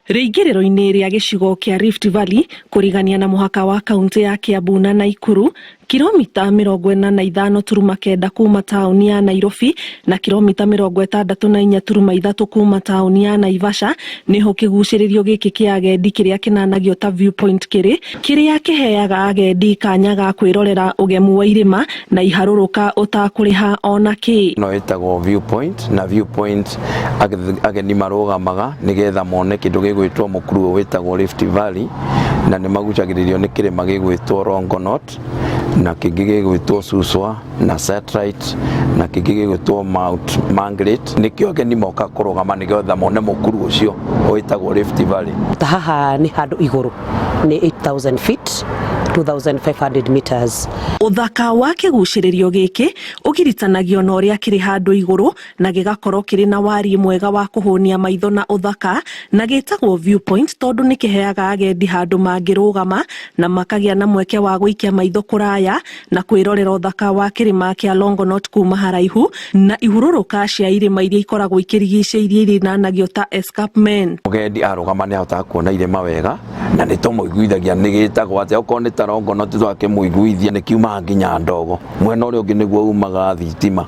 Rĩingĩrĩro-inĩ rĩa gĩcigo kĩa Rift Valley kũrigania na mũhaka wa kaunti ya Kiambu na Naikuru, kilomita 45.9 kuma taũni ya Nairobi na kilomita 64.3 kuma taũni ya Naivasha, nĩho kĩgucĩrĩrio gĩkĩ kĩa agendi kĩrĩa kĩnanagio ta Viewpoint kĩrĩ, kĩrĩa kĩheaga agendi kanya ga kwĩrorera ũgemu wa irĩma na iharũrũka ũtakũrĩha ona kĩ. Ĩno ĩtagwo Viewpoint, na Viewpoint ageni marũgamaga nĩgetha mone kĩndũ gĩgwĩtwo mũkuru ũyũ wĩtagwo Rift Valley, na nĩ magucagĩrĩrio nĩ kĩrĩma gĩgwĩtwo Longonot, na kĩngĩ gĩgwĩtwo Suswa na Satellite, na kĩngĩ gĩgwĩtwo Mount Margaret. Nĩkĩo ageni moka kũrũgama nĩgetha mone mũkuru ũcio wĩtagwo Rift Valley. Ta haha nĩ handũ igũrũ, nĩ 8000 feet, 2500 meters. Ũthaka wa kĩgucĩrĩrio gĩkĩ ũgiritanagio na ũrĩa kĩrĩ handũ igũrũ na gĩgakorwo kĩrĩ na wariĩ mwega wa kũhũnia maitho na ũthaka, na gĩtagwo Viewpoint tondũ nĩ kĩheaga agendi handũ mangĩrũgama na makagĩa na mweke wa gũikia maitho kũraya na kwĩrorera ũthaka wa kĩrĩma kĩa Longonot kuma haraihu na ihurũrũka cia irĩma iria ikoragwo ikĩrigicĩirie iria inanagio ta escarpment. Mũgendi arũgama nĩ ahotaga kuona irĩma wega, na nĩ tũmũiguithagia nĩ gĩtagwo atĩa. Okorwo nĩ ta Longonot twakĩmũiguithia nĩ kiumaga nginya ndogo, mwena ũrĩa ũngĩ nĩguo umaga thitima,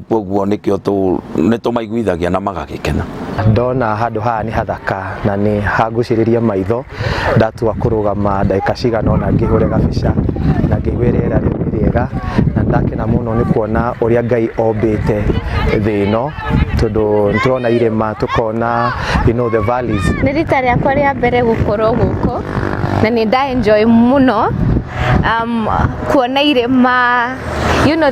koguo nĩkĩo nĩ tũmaiguithagia na magagĩkena. Ndona handũ haha nĩ hathaka na nĩ hangucĩrĩria maitho, ndatua kũrũgama ndagĩka cigana ũna ngĩhũre gabica na ngĩigue rĩera rĩu nĩ rĩega, na ndakena mũno nĩ kuona ũrĩa Ngai ombĩte thĩ ĩno, tondũ nĩ tũrona irĩma, tũkona the valleys. Nĩ rita rĩakwa rĩa mbere gũkorwo gũkũ na nĩ nda enjoy mũno kuona irĩma,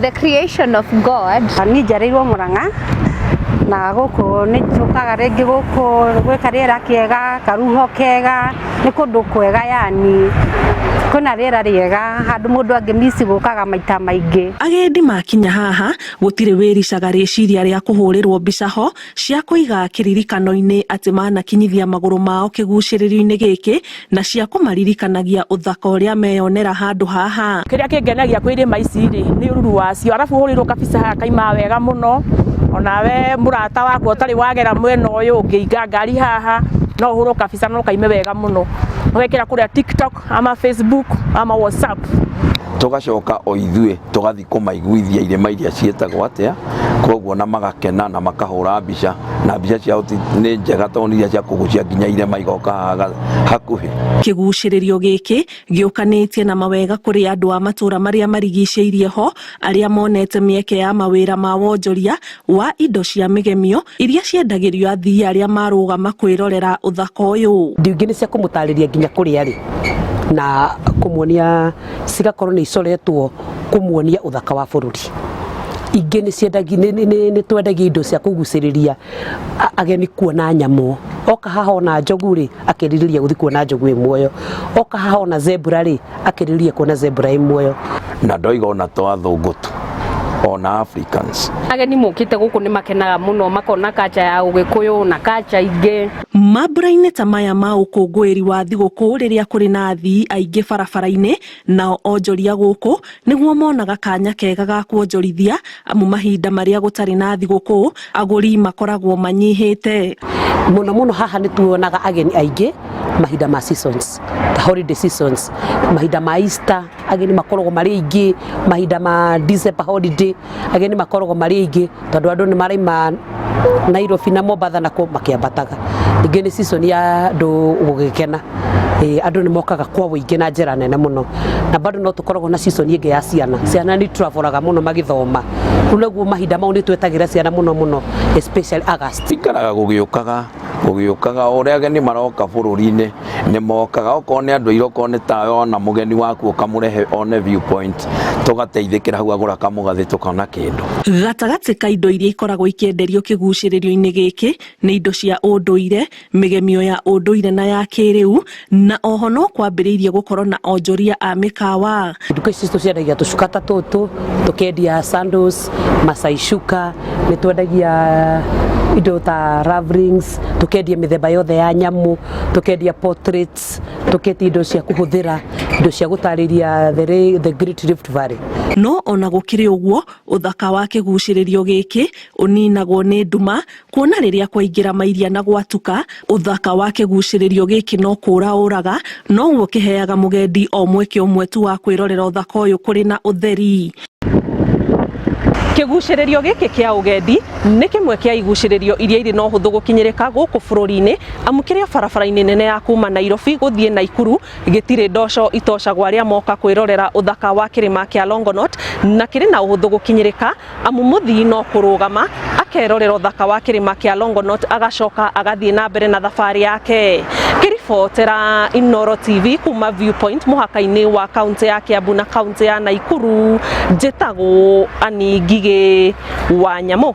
the creation of God. Niĩ njiarĩirwo Murang'a na gũkũ nĩ njũkaga rĩngĩ gũkũ gwĩ karĩera kega, karuho kega, nĩ kũndũ kwega, yani kwĩna rĩera rĩega, handũ mũndũ angĩ miss gũkaga maita maingĩ. Agendi makinya haha gũtirĩ wĩricaga rĩciria rĩa kũhũrĩrwo mbica ho cia kũiga kĩririkano-inĩ atĩ manakinyithia magũrũ mao kĩgucĩrĩrio-inĩ gĩkĩ, na cia kũmaririkanagia ũthaka ũrĩa meyonera handũ haha. Kĩrĩa kĩngenagia kwĩ irĩma ici rĩ, nĩ ũruru wacio, arabu ũhũrĩirwo kabica haha kaimaga wega mũno. Onawe mũrata wakwa ũtarĩ wagera mwena ũyũ, ũngĩinga ngari haha no ũhũrwo kabica no kaime wega mũno, ũgekĩra kũrĩa TikTok ama Facebook ama WhatsApp. Tũgacoka o ithuĩ tũgathiĩ kũmaiguithia irĩma iria ciĩtagwo atĩa, koguo na magakena na makahũra mbica, na mbica ciao nĩ njega tondũ nĩ iria cia kũgucia nginya irĩma igoka haha hakuhĩ. Kĩgucĩrĩrio gĩkĩ gĩũkanĩtie na mawega kũrĩ andũ a matũũra marĩa marigicĩirie ho, arĩa monete mĩeke ya mawĩra ma wonjoria wa indo cia mĩgemio iria ciendagĩrio athii arĩa marũgama kwĩrorera ũthaka ũyũ. Indo ingĩ nĩ cia kũmũtarĩria nginya kũrĩa arĩ na kũmuonia, cigakorwo nĩ icoretwo kũmuonia ũthaka wa bũrũri. Ingĩ nĩ twendagia indo cia kũgucĩrĩria ageni kuona nyamũ. Oka haha ona njogu rĩ, akĩrirĩria gũthiĩ kuona njogu ĩ muoyo. Oka haha ona zebra rĩ, akĩrirĩria kuona zebra ĩ muoyo. Na ndoiga ona to athũngũ tu, ona Africans. Ageni mokĩte gũkũ nĩ makenaga mũno, makona culture ya Ũgĩkũyũ na culture ingĩ. Mambura-inĩ ta maya ma ũkũngũĩri wa thigũkũ, rĩrĩa kũrĩ na athii aingĩ barabara-inĩ, nao onjoria gũkũ nĩguo monaga kanya kega ga kuonjorithia, amu mahinda marĩa gũtarĩ na thigũkũ agũri makoragwo manyihĩte. Mũno mũno haha nĩ tuonaga ageni aingĩ mahinda ma seasons, ta holiday seasons, mahinda ma Easter ageni makoragwo marĩ aingĩ, mahinda ma December holiday ageni makoragwo marĩ aingĩ, tondũ andũ nĩ maraima Nairobi na Mombatha na kũ makĩambataga. Ningĩ nĩ season ya andũ gũgĩkena, andũ nĩ mokaga kwa ũingĩ na njĩra nene mũno. Na bado no tũkoragwo na season ĩngĩ ya ciana. Ciana nĩ travelaga mũno magĩthoma, rĩu naguo mahinda mau nĩ twetagĩra ciana mũno mũno, especially August. Ikaraga gũgĩũkaga gũgĩũkaga o ũrĩa ageni maroka bũrũri-inĩ, nĩ mokaga, okorwo nĩ andũ airũ, okorwo nĩ tawe, ona mũgeni waku ũkamũrehe one Viewpoint, tũgateithĩkĩra hau, agũra kamũgathĩ tũkona kĩndũ. Gatagatĩ ka indo iria ikoragwo ikĩenderio kĩgucĩrĩrio-inĩ gĩkĩ nĩ indo cia ũndũire, mĩgemio ya ũndũire na ya kĩrĩu, na oho no kwambĩrĩirie gũkorwo na onjoria a mĩkawa. Nduka ici tũciendagia tũcuka ta tũtũ, tũkendia sandals, Masai shuka, nĩ twendagia Indo ta rings, tukendia mĩthemba yothe ya nyamũ, tukendia portraits, tukendia indo cia kũhũthĩra, indo cia gũtarĩria the Great Rift Valley. No ona gũkĩrĩ ũguo, ũthaka wa kĩgucĩrĩrio gĩkĩ ũninagwo nĩ nduma, kuona rĩrĩa kwaingĩra mairia na gwatuka, ũthaka wa kĩgucĩrĩrio gĩkĩ no kũra ũraga, noguo kĩheaga mũgendi o mweke ũmwe tu wa kwĩrorera ũthaka ũyũ kũrĩ na ũtheri. Kĩgucĩrĩrio gĩkĩ kĩa ũgendi nĩ kĩmwe kĩa igucĩrĩrio iria irĩ na ũhũthũ gũkinyĩrĩka gũkũ bũrũri-inĩ, amu kĩrĩ barabara-inĩ nene ya kuma Nairobi gũthiĩ Naikuru. Gĩtirĩ ndoco itocagwo arĩa moka kwĩrorera ũthaka wa kĩrĩma kĩa Longonot, na kĩrĩ na ũhũthũ gũkinyĩrĩka, amu mũthii no kũrũgama akerorera ũthaka wa kĩrĩma kĩa Longonot, agacoka agathiĩ na mbere na thabarĩ yake. Ngĩribotera Inooro TV kuma Viewpoint mũhaka-inĩ wa kaunti ya Kiambu na kaunti ya Naikuru, njĩtagwo Annie Ngigĩ wa Nyamũ.